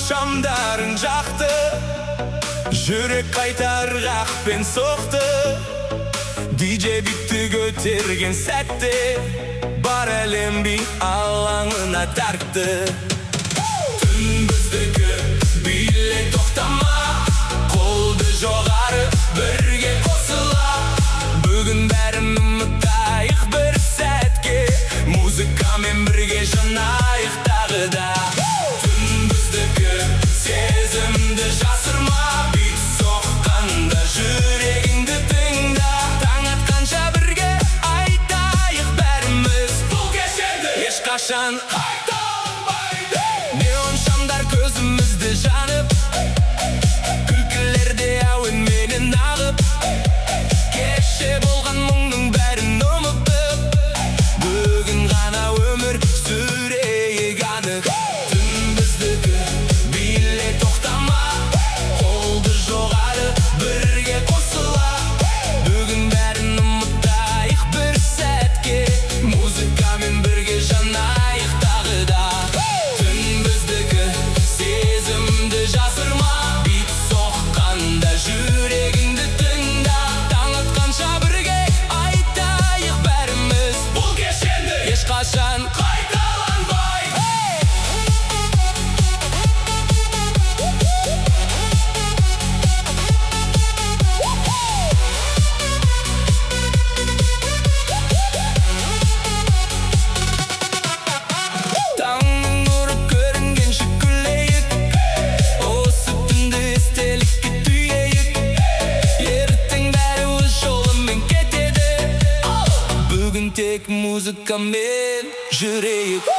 Шамдарын жақты, жүрек қайта ырғақпен соқты. Диджей битті көтерген сәтте, бар әлем би алаңына тартты. Түн біздікі, биле, тоқтама. Қолды жоғары, бірге қосыла. Бүгін бәрін ұмытайық бір сәтке, музыкамен бірге жанайық тағы да. Түн біздікі, сезімді жасырма. Бит соққанда жүрегіңді тыңда. Таң атқанша бірге айтайық бәріміз: бұл кеш енді ешқашан қайталанбайды. Неон шамдар көзімізді жанып, күлкілер де әуенменен ағып. Кеше болған мұңның бәрін ұмытып, бүгін ғана өмір сүрейік анық. Түн біздікі, биле, тоқтама. Қолды жоғары, бірге қосыла. Бүгін бәрін ұмытайық бір сәтке, музыкамен бірге жанайық тағы да. Түн біздікі, сезімді жасырма. Бит соққанда жүрегіңді тыңда. Таң атқанша бірге айтайық бәріміз: бұл кеш енді ешқашан қайталанбайды. Таңның нұры көрінгенше күлейік, осы түнді естелікке түйейік. Ертең бәрі өз жолымен кетеді, бүгін тек музыкамен жүрейік.